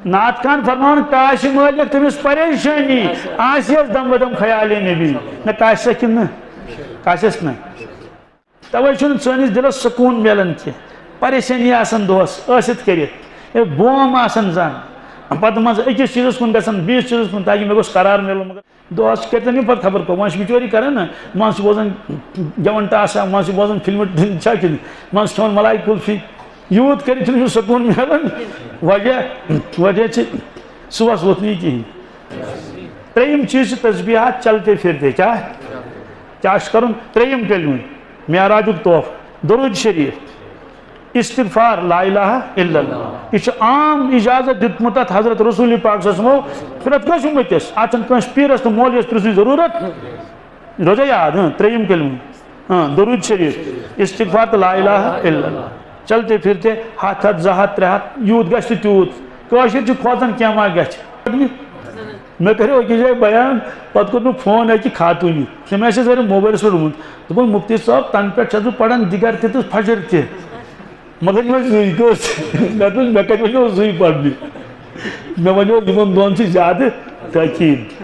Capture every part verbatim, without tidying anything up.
نعت خان فرماوان، کاسہِ مٲلِک تٔمِس پریشٲنی، آسہِ یَس دم بدم خیال نبی۔ نہ کاسہِ سا کِنہٕ نہٕ؟ کاسہِ سا نہٕ۔ توے چھُنہٕ سٲنِس دِلس سکوٗن میلان کینٛہہ۔ پریشٲنی آسان دۄہس ٲسِتھ کٔرِتھ۔ ہے، بوم آسان زن۔ پتہٕ منٛزٕ أکِس چیٖزس کُن گژھان، بیٚیِس چیٖزس کُن، تاکہِ مےٚ گوٚژھ قرار میلُن۔ مگر دۄہس کٔرۍتن یِم پتہٕ خبر کۄس، وۄنۍ چھِ بِچٲری کران نہ، منٛزٕ چھِ بوزان گٮ۪وَن ٹاسا، منٛزٕ چھِ بوزان فِلمہِ چھا کِنہٕ، منٛزٕ چھِ کھٮ۪وان ملایہِ کُلفی۔ یوٗت کٔرِتھ چھُنہٕ یہِ سکوٗن میلان۔ وجہ، وجہ چھِ صُبحس ووٚتھ نہٕ یہِ کِہیٖنۍ۔ ترٛیٚیِم چیٖز چھِ تسبیحات چلتے پھرتے۔ کیٛاہ؟ کیٛاہ چھُ کرُن؟ ترٛیٚیِم کلمہٕ، معراجُک تحفہٕ، درود شریف، استغفار، لا الہ الا اللہ۔ یہِ چھُ عام اجازت دیُتمُت اتھ حضرت رسول پاک صلی اللہ علیہ وسلمو پرٛٮ۪تھ کٲنٛسہِ اُمتِس۔ اتھ چھُنہٕ کٲنٛسہِ پیٖرس تہٕ مولویس پرٛژھنٕچ ضروٗرت۔ روزا یاد؟ ہاں، ترٛیٚیِم کلمہٕ۔ ہاں، درود شریف، استغفار تہٕ لا الہ الا اللہ۔ چلتے پھرتے ہتھ ہتھ، زٕ ہتھ، ترٛےٚ ہتھ، یوٗت گژھِ تہٕ تیوٗت۔ کٲشِر چھِ کھوژان کینٛہہ ما گژھِ۔ مےٚ کریو أکِس جایہِ بیان، پتہٕ کوٚر مےٚ فون أکہِ خاتوٗنہِ۔ تٔمۍ آسہِ ذرا موبایلَس پٮ۪ٹھ ووٚنمُت۔ دوٚپُن، مفتی صٲب، تَنہٕ پٮ۪ٹھ چھَس بہٕ پَران دِگر تہِ تہٕ فجر تہِ۔ مگر یِمَے زٕے گٔژھ۔ مےٚ دوٚپ، مےٚ کَتہِ وَنیو زٕے پَرنہِ؟ مےٚ وَنیو، یِمَن دۄن چھِ زیادٕ تٲکیٖد۔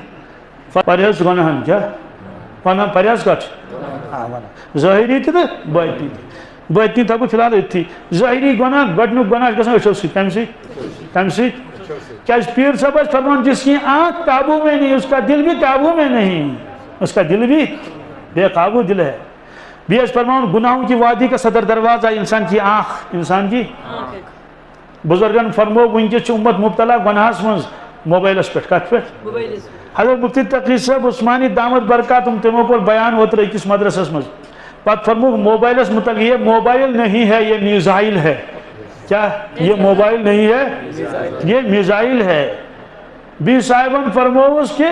پرہیز گۄناہَن کیٛاہ؟ وَنان پرہیز کَتھ چھِ؟ آ، وَنان۔ ظٲہِری تہِ تہٕ باطنی تہِ۔ باطنی تھاوو فی الحال أتھی۔ ظٲہِری گۄناہ، گۄڈٕنیُک گۄناہ چھُ گژھان أچھو سۭتۍ۔ کَمہِ سۭتۍ؟ کَمہِ سۭتۍ؟ کیٛازِ پیٖر صٲب ٲسۍ فرمان، جس کی آنکھ قابو میں نہیں، اس کا دل بھی قابو میں نہیں۔ اس کا دل بھی بے قابو دل ہے۔ بیٚیہِ ٲسۍ فرماوان، گناہوں کی وادی کا صدر دروازہ انسان کی آنکھ، انسان کی۔ بزرگن فرمو، وٕنکیٚس چھُ اُمت مبتلا گۄناہس منٛز، موبایلس پٮ۪ٹھ۔ کتھ پٮ۪ٹھ؟ موبایلس پٮ۪ٹھ۔ حضرت مفتی تقی صٲب عثمانی دامت برکاتہم، تِمو کوٚر بیان اوترٕ أکِس مدرسس منٛز۔ پتہٕ فرمووُکھ موبایلس متعلق، یہ موبائل نہیں ہے، یہ میزائل ہے۔ کیا؟ یہ موبائل نہیں ہے، یہ میزائل ہے۔ بیٚیہِ صاحبن فرمووُس کہ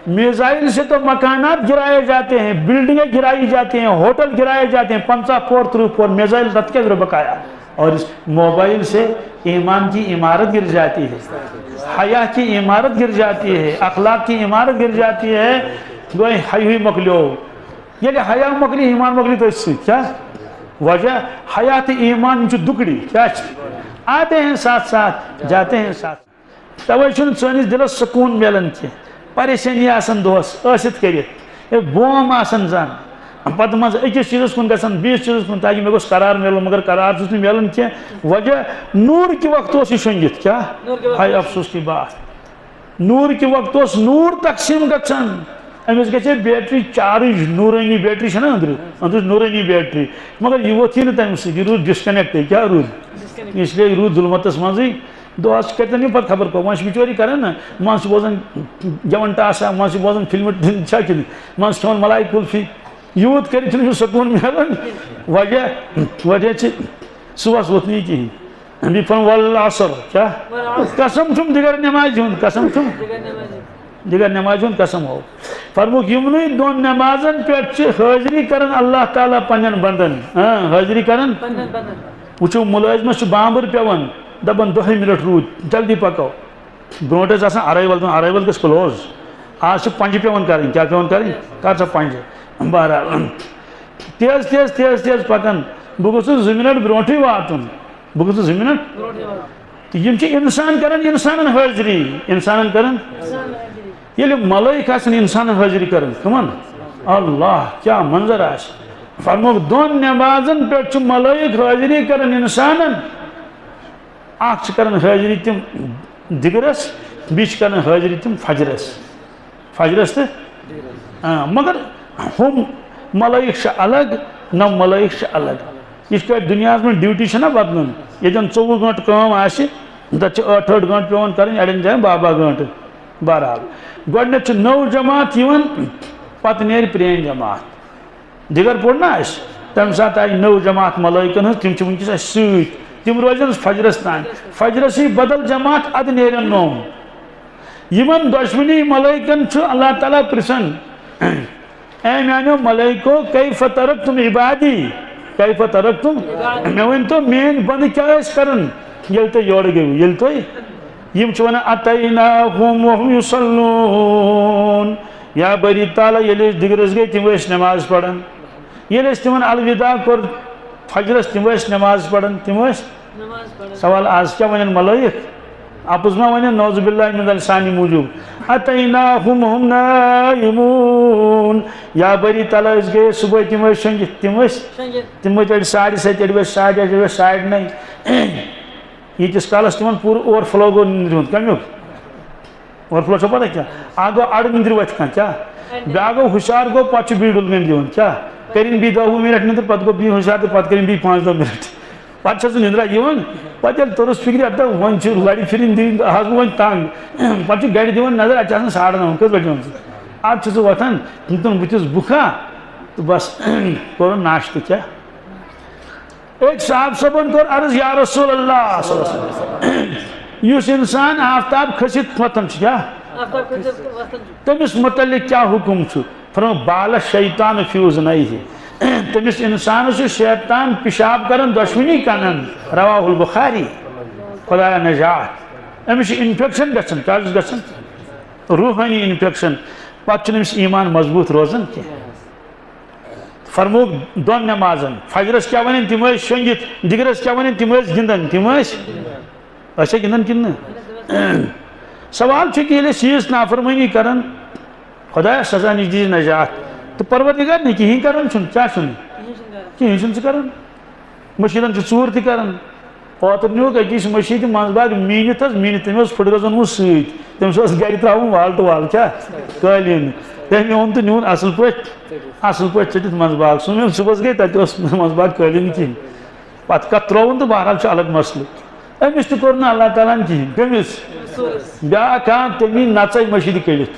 میزائل سے تو مکانات گرائے جاتے ہیں، بلڈنگیں گرائی جاتی ہیں، ہوٹل گرائے جاتے ہیں، پنژاہ پور، ترٕٛہ پور میزائل، تتھ کیٛاہ ضروٗرت بقایا؟ اور اس موبائل سے ایمان کی عمارت گر جاتی ہے، حیا کی عمارت گر جاتی ہے، اخلاق کی عمارت گر جاتی ہے۔ گوٚو حیاہٕے مۄکلیو۔ ییٚلہِ حیا مۄکلہِ، ایمان مۄکلہِ تٔتھۍ سۭتۍ۔ کیٛاہ وجہ؟ حیا تہٕ ایمان، یِم چھِ دُکڑی۔ کیٛاہ چھِ؟ آتے ہیں ساتھ ساتھ، جاتے ہیں ساتھ۔ توے چھُنہٕ سٲنِس دِلس سکوٗن میلان کینٛہہ۔ پریشٲنی آسان دۄہس ٲسِتھ کٔرِتھ۔ ہے، بوم آسان زن۔ پتہٕ منٛزٕ أکِس چیٖزس کُن گژھان، بیٚیِس چیٖزس کُن، تاکہِ مےٚ گوٚژھ قرار میلُن، مگر قرار چھُس نہٕ میلان کینٛہہ۔ وجہ، نوٗر کہِ وقتہٕ اوس یہِ شۄنٛگِتھ۔ کیٛاہ؟ نوٗر کہِ وقتہٕ۔ ہاے افسوس کی بات۔ نوٗر کہِ وقتہٕ اوس نوٗر تقسیٖم گژھان۔ أمِس گژھِ ہے بیٹری چارج، نوٗرٲنی بیٹری چھَنہ أنٛدرٕ، أنٛدرٕ چھِ نوٗرٲنی بیٹری۔ مگر یہِ ووٚتھ یی نہٕ تَمہِ سۭتۍ، یہِ روٗد ڈسکنیکٹٕے۔ کیٛاہ روٗد؟ اس لیے یہِ روٗد ظُلمتَس منٛزٕے۔ دۄہَس چھِ کَتہِ تَمہِ پَتہٕ خبر کۄس، وۄنۍ چھِ بِچٲری کَران نہ، منٛزٕ چھِ بوزان گٮ۪وَن ٹاسا، منٛزٕ چھِ بوزان فِلمہٕ چھا کِنہٕ، منٛزٕ چھِ کھٮ۪وان مَلایہِ کُلفی۔ یوٗت کٔرِتھ چھُنہٕ یہِ سکوٗن میلان۔ وجہ، وجہ چھِ صُبحَس ووٚتھ نہٕ یہِ کِہیٖنۍ۔ بیٚیہِ فرموو، "والعصر"، کیٛاہ؟ والعصر۔ قسم چھُم دِگر نٮ۪مازِ ہُنٛد، قسم چھُم۔ دِگر نٮ۪مازِ ہُنٛد۔ دِگر نٮ۪مازِ ہُنٛد قسم ہو۔ فرمووُکھ، یِمنٕے دۄن نٮ۪مازَن پٮ۪ٹھ چھِ حٲضری کران اللہ تعالیٰ پنٛنٮ۪ن بنٛدَن۔ ہاں، حٲضری کران۔ پنٛنٮ۪ن بنٛدَن۔ وٕچھِو، مُلٲزمَس چھُ بامبر پٮ۪وان، دَپان، "دَہَے مِنَٹ روٗدۍ، جلدی پَکو۔" برونٛٹھ ٲسۍ آسان arrival، دَپان، "arrival گٔژھ close۔" آز چھِ پنٛجہِ پٮ۪وان کَرٕنۍ۔ کیٛاہ پٮ۪وان کَرٕنۍ؟ کر سا پنٛجہِ۔ بہرحال، تیز، تیز، تیز، تیز پَکان۔ بہٕ گوٚژھُس زٕ مِنَٹ برونٛٹھٕے واتُن۔ بہٕ گوٚژھُس زٕ مِنَٹ۔ تہٕ یِم چھِ اِنسان کَران اِنسانَن حٲضری، اِنسانَن کَران۔ ییٚلہِ ملٲیِک آسَن اِنسانَن حٲضری کَران، کٕمَن؟ اللہ، کیٛاہ منظر آسہِ۔ فرمووُکھ، دۄن نٮ۪مازَن پٮ۪ٹھ چھُ ملٲیِک حٲضری کَران اِنسانَن۔ اَکھ چھِ کَران حٲضری تِم دِگرَس، بیٚیہِ چھِ کَران حٲضری تِم فجرَس۔ فجرس تہٕ، آ، مگر ہُم ملٲیِک چھِ الگ، نہ ملٲیِک چھِ الگ۔ یِتھ کٲٹھۍ دُنیاہَس منٛز ڈیوٹی چھَنہ بدلان، ییٚتٮ۪ن ژوٚوُہ گٲنٛٹہٕ کٲم آسہِ، تَتہِ چھِ ٲٹھ ٲٹھ گٲنٛٹہٕ پٮ۪وان کَرٕنۍ، اَڑٮ۪ن جایَن باہ باہ گٲنٛٹہٕ۔ بہرحال، گۄڈٕنٮ۪تھ چھِ نٔو جماعت یِوان، پَتہٕ نیرِ پرٛٲنۍ جماعت۔ دِگر پوٚر نہ اَسہِ؟ تَمہِ ساتہٕ آیہِ نٔو جماعت ملٲیکَن ہٕنٛز، تِم چھِ وٕنکیٚس اَسہِ سۭتۍ۔ تِم روزن فجرس تام۔ فجرسٕے بدل جماعت، اَدٕ نیرن نوٚم۔ یِمن دۄشوٕنی ملٲیکن چھُ اللہ تعالیٰ پرژھان، "اے میانیو ملٲیکو، کیف ترکتم عبادی؟ کیف ترکتم؟" مےٚ ؤنۍ تو، میٲنۍ بندٕ کیٛاہ ٲسۍ کران، ییٚلہِ تُہۍ یورٕ گٔیوٕ، ییٚلہِ تُہۍ، یِم چھِ ونان، "اتیناہم وہم یصلون"، یا باری تعالیٰ، ییٚلہِ أسۍ دِگرس گٔے، تِم ٲسۍ نماز پران۔ ییٚلہِ اَسہِ تِمن الوداع کوٚر فجرس، تِم ٲسۍ نماز پران، تِم ٲسۍ۔ نماز پران۔ سوال، آز کیٛاہ وَنن ملٲیِک؟ اپُز ما ونن، نعوذ باللہ من السانی موجوب۔ اتیناہم وہم نائمون۔ یا بری تلہ، أسۍ گٔیے صبحٲے، تِم ٲسۍ شۄنٛگِتھ، تِم ٲسۍ، تِم ٲسۍ اَڑِ ساڑِ ستہِ، اَڑِ بجہِ ساڑِ ٲٹھِ، اَڑِ بجہِ ساڑِ نَیہِ۔ ییٖتِس کالس تِمن پوٗرٕ اوور فلو گوٚو نِندرِ ہُنٛد، کمیُک؟ اوور فلو چھو پتہ کیٛاہ؟ اکھ گوٚو اَڑٕ نِندرِ وۄتھِ کانٛہہ، کیٛاہ؟ بیٛاکھ گوٚو ہُشار گوٚو، پتہٕ چھُ بیٚیہِ ڈُلگٔنڈ دِوان، کیٛاہ؟ کٔرِن بیٚیہِ دَہ وُہ مِنٹ نِندٕر، پتہٕ گوٚو بیٚیہِ ہُشار تہٕ پتہٕ کٔرِن بیٚیہِ پانٛژھ دَہ مِنٹ۔ پتہٕ چھَس نہٕ نِندرا یِوان۔ پتہٕ ییٚلہِ توٚرُس فِکرِ، اَدٕ وۄنۍ چھُ لَرِ پھِرِنۍ دِنۍ، آس بہٕ وۄنۍ تنٛگ۔ پتہٕ چھُ گَرِ دِوان نظر، اَتہِ چھِ آسان ساڑٕ نَو، کٔژ بَجہِ گٔمٕژ؟ اَدٕ چھُس بہٕ وۄتھان، دیُتُن بٕتھِس بُکھا تہٕ بَس، کوٚرُن ناشتہٕ کیٛاہ۔ أکۍ صاحب صٲبَن کوٚر عرض، یا رسول اللہ صلی اللہ علیہ وسلم، یُس اِنسان آفتاب کھٔسِتھ وۄتھان چھُ، کیٛاہ؟ آفتاب کھٔسِتھ وۄتھان چھُ۔ تٔمِس مُتعلِق کیٛاہ حُکُم چھُ؟ فرمو، بال شیطان فی اذنیہ۔ تٔمِس اِنسانَس چھُ شیطان پِشاب کران دۄشوٕنی کَنَن۔ رواہ البخاری۔ خدایا نجات۔ أمِس چھُ انفیکشن گژھان۔ کیٛاہ چھُس گژھان؟ روحٲنی انفیکشن۔ پتہٕ چھُنہٕ أمِس ایمان مضبوٗط روزان کینٛہہ۔ فرمووُکھ دۄن نمازن، فجرس کیٛاہ ونن، تِم ٲسۍ شۄنگِتھ، دِگرس کیٛاہ ونن، تِم ٲسۍ گِنٛدان، تِم ٲسۍ، ٲسیا گِنٛدان کِنہٕ نہٕ؟ سوال چھُ کہِ ییٚلہِ أسۍ ییٖژ نافرمٲنی کران، خدایا سزا نِش دِیہِ نجات، تہٕ پروردگار نہٕ کِہیٖنۍ کران چھُنہٕ، کیٛاہ چھُنہٕ؟ کِہیٖنۍ چھُنہٕ کران۔ مٔشیٖدن چھُ ژوٗر تہِ کران۔ اوترٕ نیوٗکھ أکِس مٔشیٖدِ منٛز باگ میٖنِتھ حظ، میٖنِتھ، تٔمۍ اوس پھٕٹرَس اوٚنمُت سۭتۍ، تٔمِس اوس گرِ ترٛاوُن wall to wall، کیٛاہ؟ قٲلیٖن۔ تٔمۍ اوٚن تہٕ نیوٗن اَصٕل پٲٹھۍ، اَصٕل پٲٹھۍ ژٔٹِتھ منٛز باگ۔ سُہ میون صُبحَس گٔے، تَتہِ اوس منٛز باگ قٲلیٖن کِہیٖنۍ۔ پَتہٕ کَتھ ترٛووُن تہٕ بہرحال چھُ الگ مسلہٕ۔ أمِس تہِ کوٚر نہٕ اللہ تعالیٰ ہَن کِہیٖنۍ۔ کٔمِس؟ بیٛاکھ ہاں، تٔمی نَژَے مٔشیٖدِ کٔڑِتھ۔